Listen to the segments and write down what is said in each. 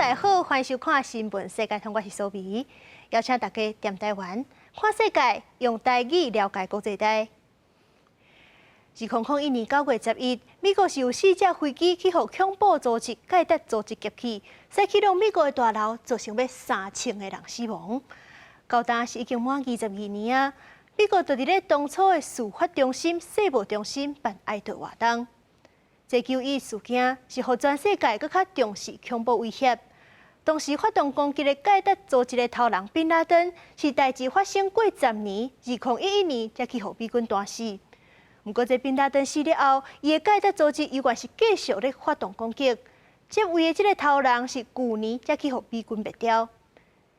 大家好，歡迎收看《新聞世界通》，我是蘇美，邀請大家踮台灣看世界，用台語了解國際大。2001年9月11，美國是有四架飛機去予恐怖組織蓋達組織劫去，使去予美國的大樓造成欲3000個人死亡。到今是已經滿22年啊！美國就佇咧當初的事發中心世貿中心辦哀悼活動。這9·11事件是予全世界閣較重視恐怖威脅。當時發動攻擊的蓋達組織的頭人賓拉登，是代誌發生過10年，2011年才去予美軍彈死。毋過，這賓拉登死了後，伊的蓋達組織猶原是繼續咧發動攻擊。這位的這个頭人是舊年才去予美軍滅掉。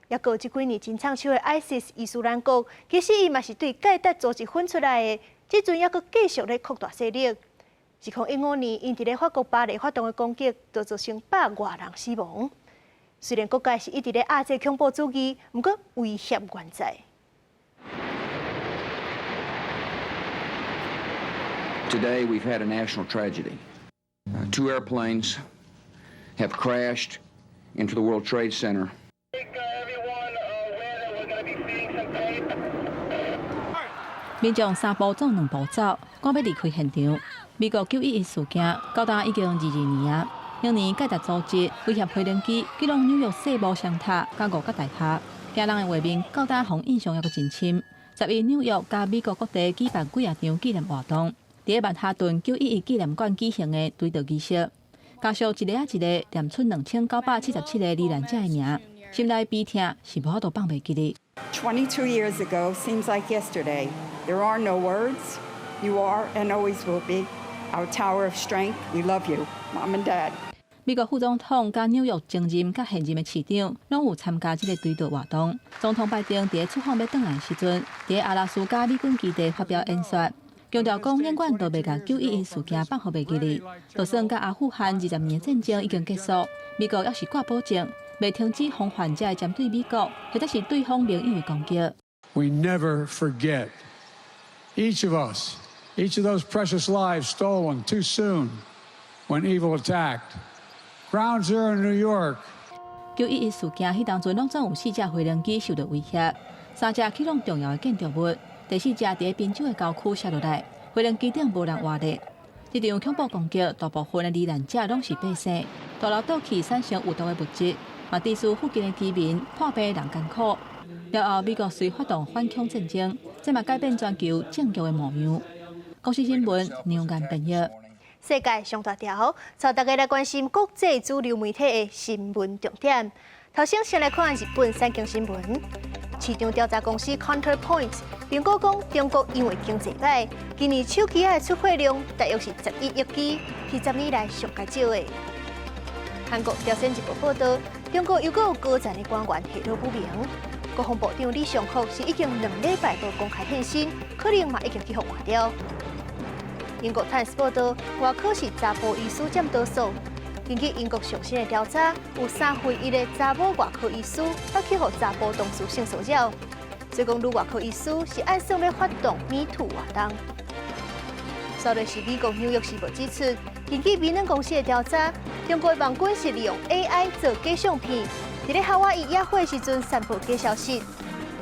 抑閣有這幾年真衝手的 ISIS 伊斯蘭國，其實伊嘛是對蓋達組織分出來的，這陣猶閣繼續咧擴大勢力。2015年，𪜶佇咧法國巴黎發動的攻擊，就造成百外人死亡。雖然各界是一直咧壓制恐怖主義，毋過威脅猶在。 Today we've had a national tragedy. Two airplanes have crashed into the World Trade Center. Everyone aware that we're gonna be seeing some tape. 民眾三步做兩步走，趕欲離開現場。美國9·11事件到今已經22年啊！當年蓋達組織威脅飛行機擊落紐約世貿雙塔佮五角大廈，驚人的畫面到今予印象猶閣真深。11紐約佮美國各地舉辦幾若場紀念活動，佇咧曼哈頓9·11紀念館舉行的追悼儀式，家屬一个仔一个念出2977個罹難者的名，心內悲痛是無法度放袂記得。 22 years ago seems like yesterday. There are no words. You are and always will be our tower of strength. We love you, Mom and Dad. 美國副總統佮紐約前任佮現任的市長攏有參加這个追悼活動。總統拜登佇咧出訪欲轉來時陣，佇咧阿拉斯加美軍基地發表演說，強調講永遠都袂共9·11事件放予袂記得。就算佮阿富汗20年戰爭已經結束，美國猶是掛保證，袂停止防範這个針對美國或者是對方盟友的攻擊。 We never forget each of us, each of those precious lives stolen too soon when evil attacked. Ground Zero in New York. 9·11事件彼當陣，攏總有四架飛行機受到威脅，三架去予重要的建築物，第四架佇咧賓州的郊區摔落來，飛行機頂無人活咧。這場恐怖攻擊，大部分的罹難者攏是百姓，大樓倒去產生有毒的物質，嘛致使附近的居民破病人艱苦。了後，美國遂發動反恐戰爭，這嘛改變全球政局的模樣。公視新聞梁岩編譯。世界上大條，帶大家來關心國際主流媒體的新聞重點。頭先先來看日本產經新聞，市場調查公司 Counterpoint 評估講，中國因為經濟䆀，今年手機仔的出貨量大約是11億支，是10年來上較少的。韓國朝鮮日報報導，中國又閣有高層的官員下落不明。國防部長李尚福是已經2禮拜無公開現身，可能嘛已經去予換掉。英國《泰晤士報》報導，外科是查埔醫師佔多數。根據英國上新的調查，有1/3的查某外科醫師捌去予查埔同事性騷擾。所以講，女外科醫師是按算欲發動 Me Too 活動。煞落是美國紐約時報指出，根據微軟公司的調查，中國網軍是利用 AI 做假相片，佇咧夏威夷野火時陣散布假消息，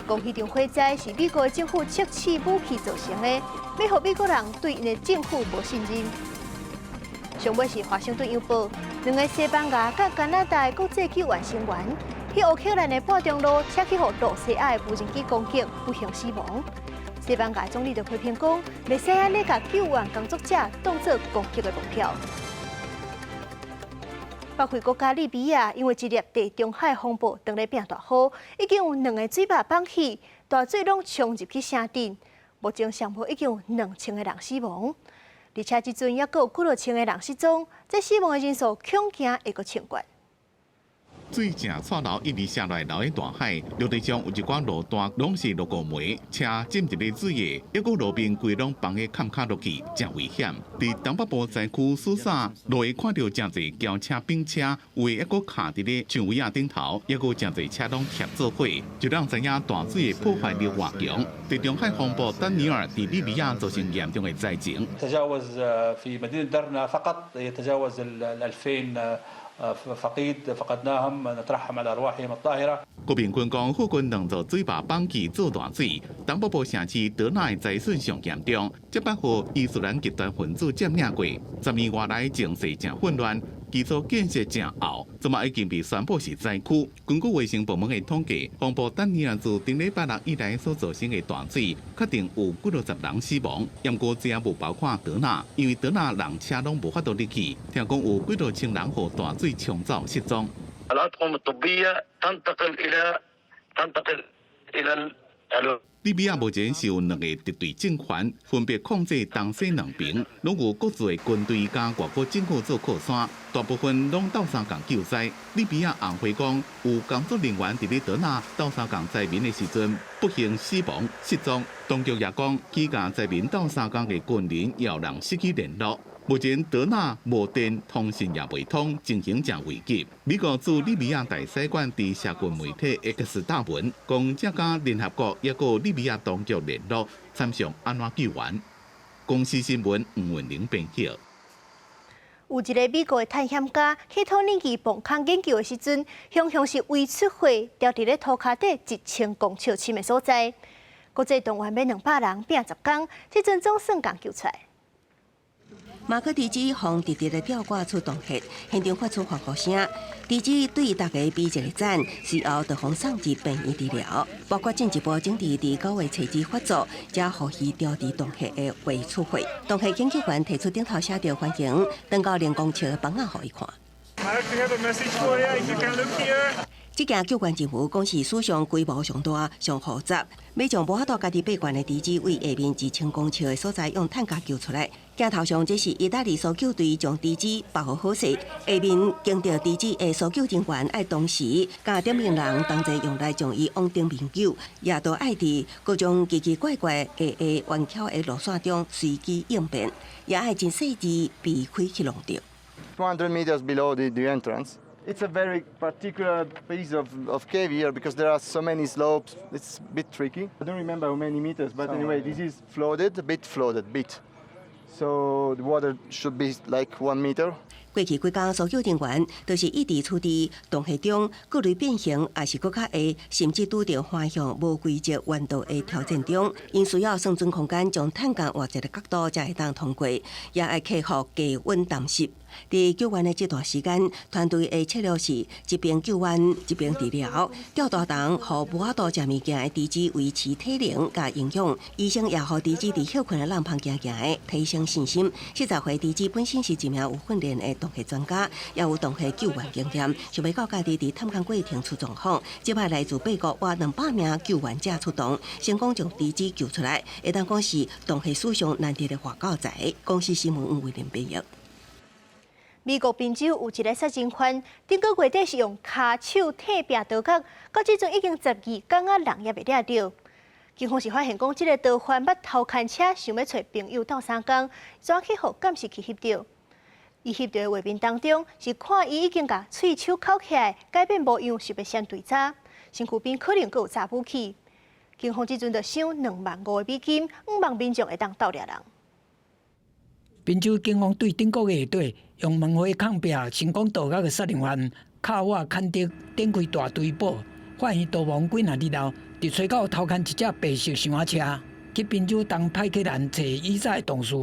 講彼場火災是美國的政府測試武器造成的，欲予美國人對𪜶的政府無信任。上尾是華盛頓郵報，兩个西班牙佮加拿大的國際救援成員，去烏克蘭的半中路，車去予露西亞的無人機攻擊，不幸死亡。西班牙總理就批評講，袂使按呢共救援工作者當做攻擊的目標。北非國家利比亞因為一粒地中海風暴當咧變大雨，已經有兩个水壩崩去，大水攏衝入去城鎮。目前上無已經有2000個人死亡，而且這陣猶閣有幾若千个人失蹤，這死亡的人數恐驚會閣衝懸。水正掣流一直瀉落來流佇大海，陸地上有一寡路段攏是落過暝，車浸佇咧水下，抑閣路邊規攏崩個坎卡落去，誠危險。佇東北部災區蘇薩，路會看著誠濟轎車、冰車，有的抑閣卡佇咧樹圍仔頂頭，抑閣誠濟車攏疊做伙，就讓知影大水的破壞力偌強。地中海風暴丹尼爾佇利比亞造成嚴重的災情。 تجاوز في مدينة درنا فقط يتجاوز ال 2000 فقيد فقدناهم نترحم على أرواحهم الطاهرة。國民軍講，附近兩座水壩崩起做大水，東北部城市德納的災損上嚴重，這擺予伊斯蘭極端分子佔領過，10年外來情勢誠混亂，基礎建設誠漚，這馬已經被宣布是災區。根據衛生部門的統計，風暴丹尼爾自頂禮拜六以來所造成的大水，確定有幾落十人死亡。毋過這無包括德納，因為德納人車攏無法度入去，聽講有幾落千人予大水沖走失蹤。 الأطقم الطبية تنتقل إلى تنتقل إلى 利比亞目前是有兩個敵對政權，分別控制東西兩邊，攏有各自的軍隊佮外國政府做靠山，大部分攏鬥相共救災。利比亞紅會講，有工作人員佇咧德納鬥相共災民的時陣，不幸死亡失蹤。當局也講，幾家災民鬥相共的軍人也有人失去聯絡。目前德納無電，通訊也袂通，情形誠危急。美國駐利比亞大使館佇社群媒體 X 貼文，講正佮聯合國抑閣利比亞當局聯絡，參詳按怎救援。公視新聞吳文玲編譯。有一個美國的探險家去土耳其墓坑研究的時陣，雄雄是胃出血，牢佇咧塗跤底1000公尺深的所在。國際動員欲200人拚10工，這陣總算共救出來。馬克豬隻予直直的吊掛出洞穴，現場發出歡呼聲。豬隻對大家比一個讚，隨後就予送入病院治療。包括進一步整治佇9月初二發作，才予伊牢佇洞穴的胃出血。洞穴研究員提出頂頭寫著歡迎，轉到0公尺的枋仔予伊看。 I actually have a message for you. If you can look here. 這件救援任務講是史上規模上大、上複雜，欲將無法度家己爬懸的豬隻對下面1000公尺的所在用擔架救出來。鏡頭上這是意大利搜救隊將豬隻包好好勢，下面經著豬隻的搜救人員愛同時佮頂面人同齊用來將伊往頂面救，也都愛佇各種奇奇怪怪的的彎曲的路線中隨機應變，也愛真細緻避開去弄著。 200 meters below the entrance. It's a very particular piece of cave here because there are so many slopes. It's a bit tricky. I don't remember how many meters, but anyway, this is flooded, a bit flooded, bit. So the water should be like 1 meter. 過去幾工，搜救人員都是一直處佇洞穴中，各類變形，抑是閣較會，甚至拄著橫向無規則彎道的挑戰中，𪜶需要算準空間，將擔架換一個角度才會當通過，也愛克服低溫澹濕。佇救援的這段時間，團隊的策略是一邊救援一邊治療，吊大筒予無法度食物件的豬隻維持體能佮營養。醫生也予豬隻佇歇睏的籠旁行行的，提升信心。40歲豬隻本身是一名有訓練的洞穴專家，也有洞穴救援經驗，想袂到家己佇探勘過程出狀況，這擺來自八國約200名救援者出動，成功將豬隻救出來，會當講是洞穴史上難得的活狗仔。公視新聞吳偉林編譯。美國賓州有一個殺人犯，頂個月底是用跤手退拚刀角，到這陣已經12工仔，人猶未掠著。警方是發現講，這個盜犯捌偷牽車，想欲揣朋友鬥相共，怎去予監視器翕著？伊翕著的畫面當中，是看伊已經共喙鬚摳起來，改變模樣，想欲閃追查，身軀邊可能閣有查武器。警方這陣就賞2萬5的美金，向望民眾會當鬥掠人。賓州警方對頂個月底用門火抗壁成功盜賊的殺人犯卡瓦坎德展開大追捕，發現逃亡幾若日後，佇吹到偷牽一隻白色箱仔車去賓州東派克蘭揣以早的同事，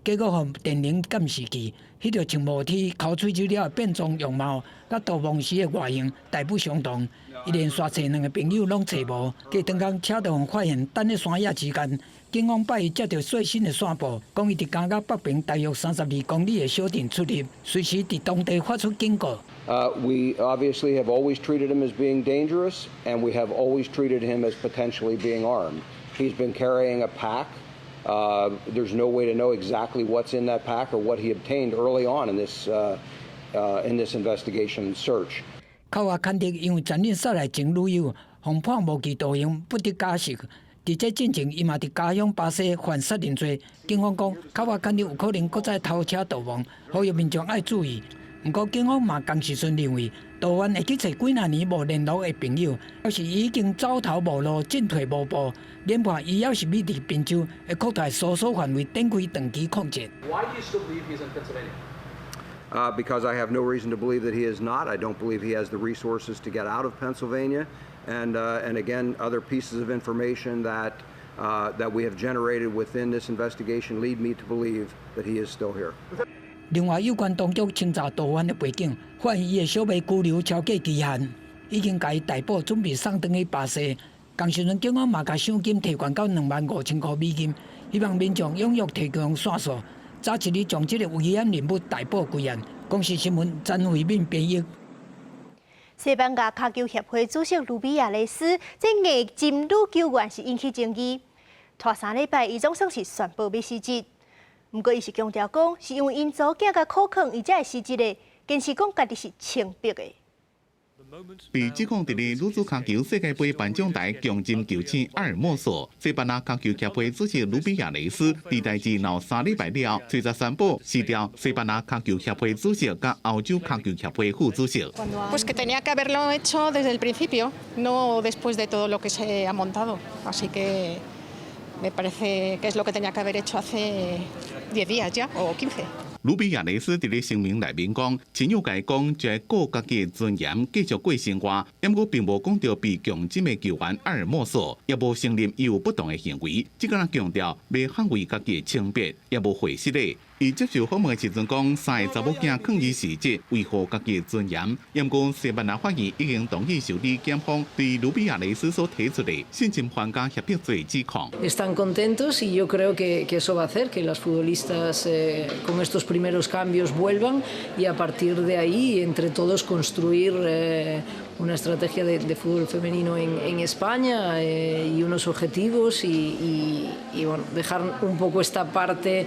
結果予電能監視器翕著穿毛 T、摳喙鬚了的變裝容貌，佮逃亡時的外形大不相同。伊連續揣兩个朋友攏揣無，隔當工車就予發現佇咧山野之間，警方擺伊接著最新的線報，講伊佇加甲北邊大約32公里的小鎮出入，隨時佇當地發出警告。 We obviously have always treated him as being dangerous, and we have always treated him as potentially being armed. He's been carrying a pack. There's no way to know exactly what's in that pack or what he obtained early on in this investigation and search. 卡瓦坎德因為前日殺害前女友，予判無期徒刑，不得假釋。佇這進前，伊嘛佇家鄉巴西犯殺人罪。警方講，卡瓦坎德有可能閣再偷車逃亡，呼籲民眾愛注意。毋過，警方嘛仝時陣認為，逃犯會去揣幾若年無聯絡的朋友，表示已經走投無路、進退無步。研判伊猶是欲佇賓州的擴大搜索範圍，展開長期抗戰。 Why do you still believe he's in Pennsylvania? Because I have no reason to believe that he is not. I don't believe he has the resources to get out of Pennsylvania. And again, other pieces of information that we have generated within this investigation lead me to believe that he is still here. 另外，有關當局清查逃犯的背景，發現伊的小妹拘留超過期限，已經共伊逮捕，準備送轉去巴西。仝時陣，警方嘛共賞金提懸到25,000塊美金，希望民眾踴躍提供線索，早一日將這个危險人物逮捕歸案。公視新聞曾慧敏編譯。西班牙跤球協會主席盧比亞雷斯，這硬針女球員是引起爭議。拖3禮拜，伊總算是宣布欲辭職。毋過，伊是強調講，是因為𪜶查某囝共苦勸，伊才會辭職的，堅持講家己是清白的。被指控佇咧女子跤球世界盃頒獎台強針球星阿爾莫索，西班牙跤球協會主席盧比亞雷斯佇代誌鬧3禮拜了，隨即宣布辭掉西班牙跤球協會主席佮歐洲跤球協會副主席。 Pues que tenía que haberlo hecho desde el principio, no después de todo lo que se ha montado. Así que me parece que es lo que tenía que haber hecho hace 10 días ya o 15. 盧比亞雷斯佇咧聲明內面講，親友共伊講，就愛顧家己的尊嚴，繼續過生活。毋過並無講著被強針的球員阿爾莫索，也無承認伊有不當的行為，只敢若強調欲捍衛家己的清白，也無回失的。伊接受訪問的時陣講，三个查某囝勸伊辭職，維護家己的尊嚴。毋過西班牙法院已經同意受理檢方對盧比亞雷斯所提出的性侵犯佮脅迫罪指控。 Están contentos y yo creo que eso va a hacer que las futbolistas con estos primeros cambios vuelvan y a partir de ahí entre todos construir una estrategia de fútbol femenino en España y unos objetivos y, bueno, dejar un poco esta parte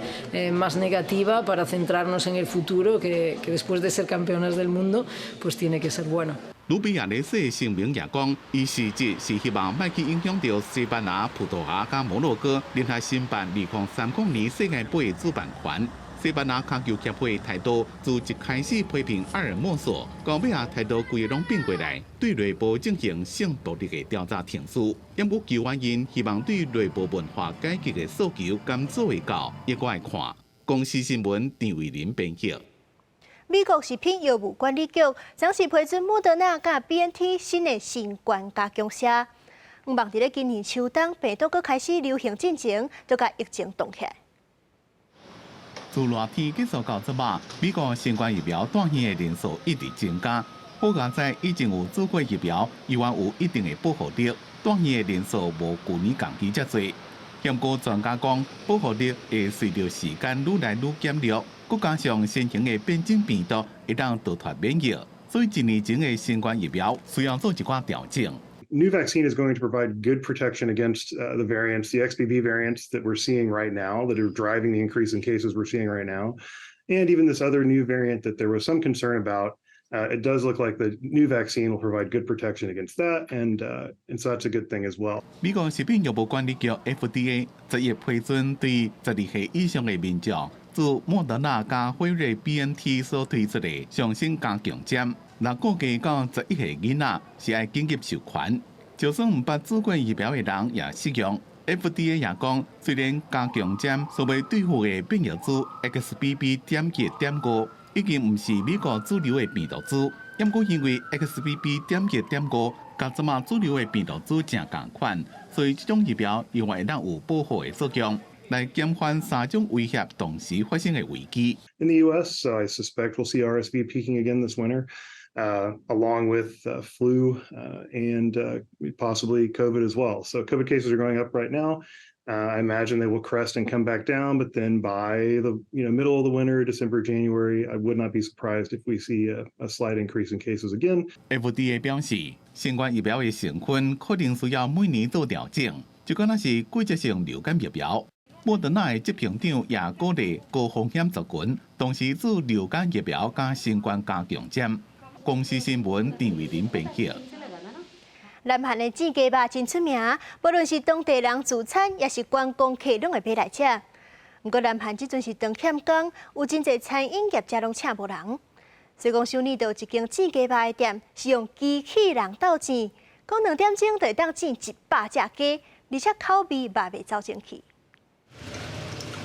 más negativa para centrarnos en el futuro que después de ser campeonas del mundo pues tiene que ser bueno. 盧比亞雷斯的聲明也講，伊辭職是希望莫去影響著西班牙、葡萄牙佮摩洛哥聯合申辦2030年世界盃的主辦權。西班牙跤球協會態度自一開始批評阿爾莫索，到尾仔態度規个攏變過來，對內部進行性暴力的調查程序。毋過球員𪜶希望對內部文化改革的訴求敢做會到，猶閣愛看。公視新聞張慧琳編譯。美國食品藥物管理局昨時批准莫德納佮 BNT 新的新冠加強劑。毋望佇咧今年秋冬病毒閣開始流行進前，就共疫情擋起來。自熱天結束到這馬，美國新冠疫苗帶耳的人數一直增加。好佳哉已經有注過疫苗，猶原有一定的保護力，帶耳的人數無舊年仝期遮濟。毋過專家講，保護力會隨著時間愈來愈減弱，閣加上新型的變種病毒會當逃脫免疫，所以一年前的新冠疫苗需要做一寡調整。 New vaccine is going to provide good protection against the variants, the XBB variants that we're seeing right now, that are driving the increase in cases we're seeing right now, and even this other new variant that there was some concern about. It does look like the new vaccine will provide good protection against that, and so that's a good thing as well. 美國食品藥物管理局 FDA 11月批准對12歲以上的民眾，自莫德納佮輝瑞 BNT 所推出的上新加強針，若估計到11歲囡仔是愛緊急授權，就算毋捌注過疫苗的人也適用。FDA 也講，雖然加強針所欲對付的變異株 XBB.1.5已經毋是美國主流的病毒株，毋過因為 XBB.1.5佮這馬主流的病毒株誠仝款，所以這種疫苗猶原會當有保護的作用，來減緩三種威脅同時發生的危機。 In the U.S., so I suspect we'll see RSV peaking again this winter, along with flu and possibly COVID as well. So COVID cases are going up right now. I imagine they will crest and come back down, but then by the middle of the winter, December, January, I would not be surprised if we see a slight increase in cases again. FDA 表示，新冠疫苗的成分可能需要每年做調整，就敢若是季節性流感疫苗。莫德納的執行長也鼓勵高風險族群同時注流感疫苗佮新冠加強針。公視新聞陳慧琳編譯。南韓的煎雞肉真出名，無論是當地人自產，抑是觀光客攏會買來食。毋過南韓這陣是長欠工，有真濟餐飲業者攏請無人。所以講，首爾就有一間煎雞肉的店，是用機器人鬥煎，講2點鐘就會當煎100隻雞，而且口味嘛袂走精去。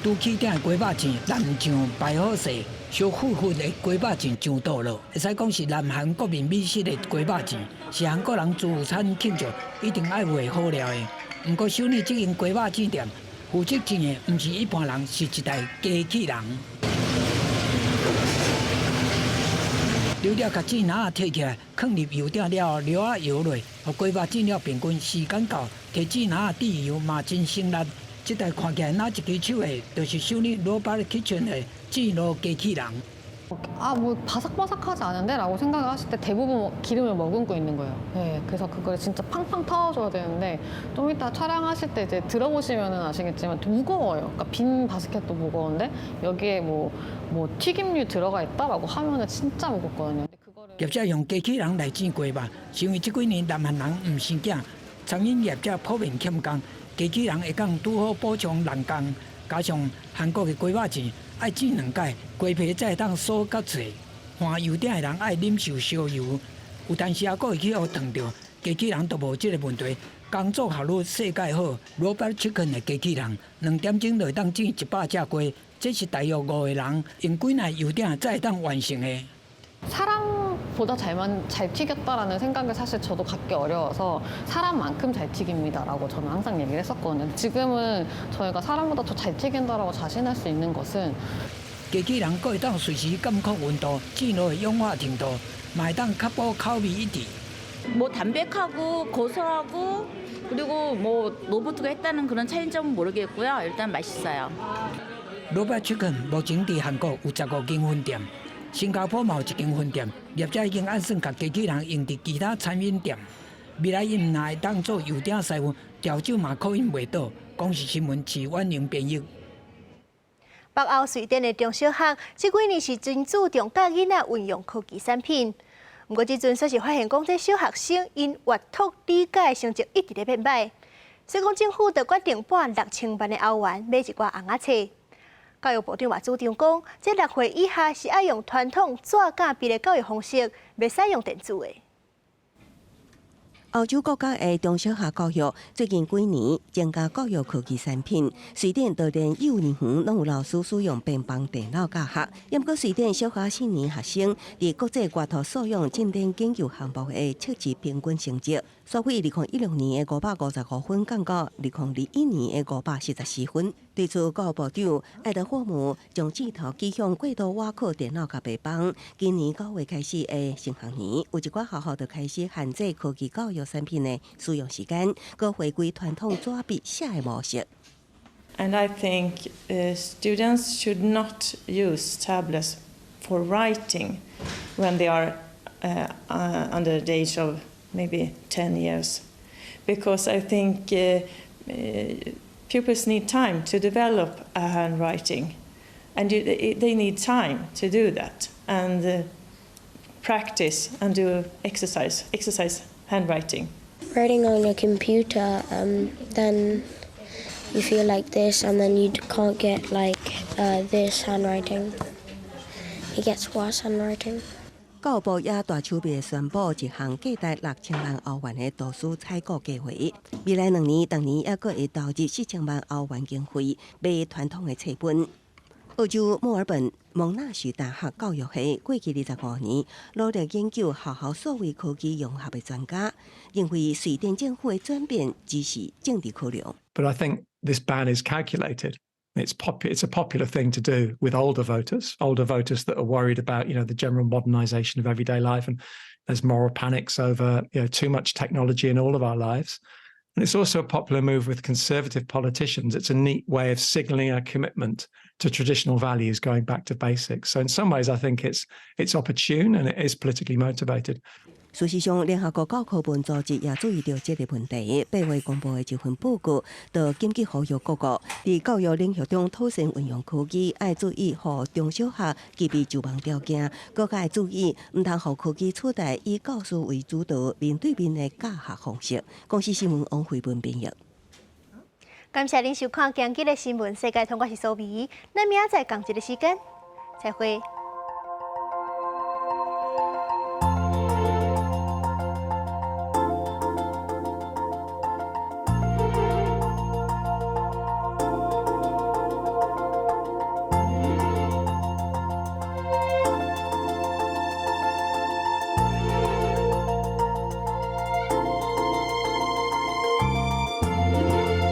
拄起鼎的雞肉糋南醬排好勢，燒烌烌的雞肉糋上桌囉。會使講是南韓國民美食的雞肉糋，是韓國人聚餐慶祝一定愛有的好料的。毋過，首爾這間雞肉糋店負責煎的，毋是一般人，是一台機器人。料料共煎籃仔提起來，囥入油鼎了後，料仔搖落，予雞肉煎了平均時間到，提煎籃仔滴油嘛真省力。這台看起來若一支手的，就是首爾 Robot Kitchen 的煎爐機器人。 아, 뭐 바삭바삭하지 않은데? 라고 생각을 하실 때 대부분 기름을 머금고 있는 거예요. 네, 그래서 그걸 진짜 팡팡 터줘야 되는데 좀 이따 촬영하실 때 이제 들어보시면 아시겠지만 무거워요. 그러니까 빈 바스켓도 무거운데 여기에 뭐 튀김류 들어가 있다라고 하면은 진짜 무겁거든요. 業者用機器人來煎雞肉，是因為這幾年南韓人毋生囝，餐飲業者普遍欠工，機器人會當拄好補充人工，加上韓國的雞肉糋愛煎兩擺，雞皮才會當酥佮脆。換油鼎的人愛忍受燒油，有當時猶閣會去予燙著，機器人就無這个問題。工作效率世界好，Robot Chicken 的機器人2點鐘就會當煎100隻雞，這是大約5個人用幾若油鼎才會當完成的。 사람보다 잘 튀겼다라는 생각을 사실 저도 갖기 어려워서 사람만큼 잘 튀깁니다라고 저는 항상 얘기를 했었거든요. 지금은 저희가 사람보다 더 잘 튀긴다라고 자신할 수 있는 것은 機器人閣會當隨時監控溫度、煎爐的氧化程度，嘛會當確保口味一致。 뭐 담백하고 고소하고 그리고 뭐 로보트가 했다는 그런 차이점은 모르겠고요. 일단 맛있어요. Robot Chicken 目前佇韓國有15間分店，新加坡嘛有一間分店，業者已經按算共機器人用佇其他餐飲店。未來𪜶若會當做油鼎師傅，調酒嘛可能袂倒。公視新聞徐婉玲編譯。北歐瑞典的中小學，這幾年是真注重教囡仔運用科技產品。毋過這陣煞是發現講，這小學生𪜶閱讀理解成績一直咧變䆀，所以講政府就決定撥6000萬的歐元買一寡尪仔冊。教育部長嘛主張講，這6歲以下是愛用傳統紙佮筆的教育方式，袂使用電子的。歐洲國家的中小學教育最近幾年增加教育科技產品，瑞典就連幼兒園攏有老師使用平板電腦教學。毋過瑞典小學四年學生佇國際閱讀素養進展研究項目的測試平均成績，煞對2016年的555分降到2021年的544分。對此，教育部長愛德霍姆將箭頭指向過度倚靠電腦佮白板。今年9月開始的新學年，有一寡學校就開始限制科技教育產品的使用時間，閣回歸傳統紙筆寫的模式。 And I think students should not use tablets for writing when they are under the age of maybe 10 years, because I think pupils need time to develop a handwriting, and they need time to do that and practice and do exercise handwriting. Writing on a computer, then you feel like this, and then you can't get like this handwriting. It gets worse handwriting. 教育部也大手筆宣布一項價值6000萬歐元的圖書採購計劃，未來2年，逐年猶閣會投入4000萬歐元經費買傳統的冊本。澳洲墨爾本蒙納許大學教育系過去25年努力研究學校數位科技融合的專家，認為瑞典政府的轉變只是政治考量。 But I think this ban is calculated. It's a popular thing to do with older voters that are worried about the general modernization of everyday life, and there's moral panics over too much technology in all of our lives. And it's also a popular move with conservative politicians. It's a neat way of signaling a commitment to traditional values, going back to basics. So in some ways, I think it's opportune and it is politically motivated. 事實上，聯合國教科文組織也注意著這个問題。8月公布的一份報告，就緊急呼籲各國佇教育領域中妥善運用科技，愛注意予中小學具備就網條件，閣較愛注意，毋通予科技取代以教師為主導面對面的教學方式。公視新聞王慧文編譯。感謝恁收看今日的新聞世界通，我是蘇美，咱明仔載仝一个時間，再會。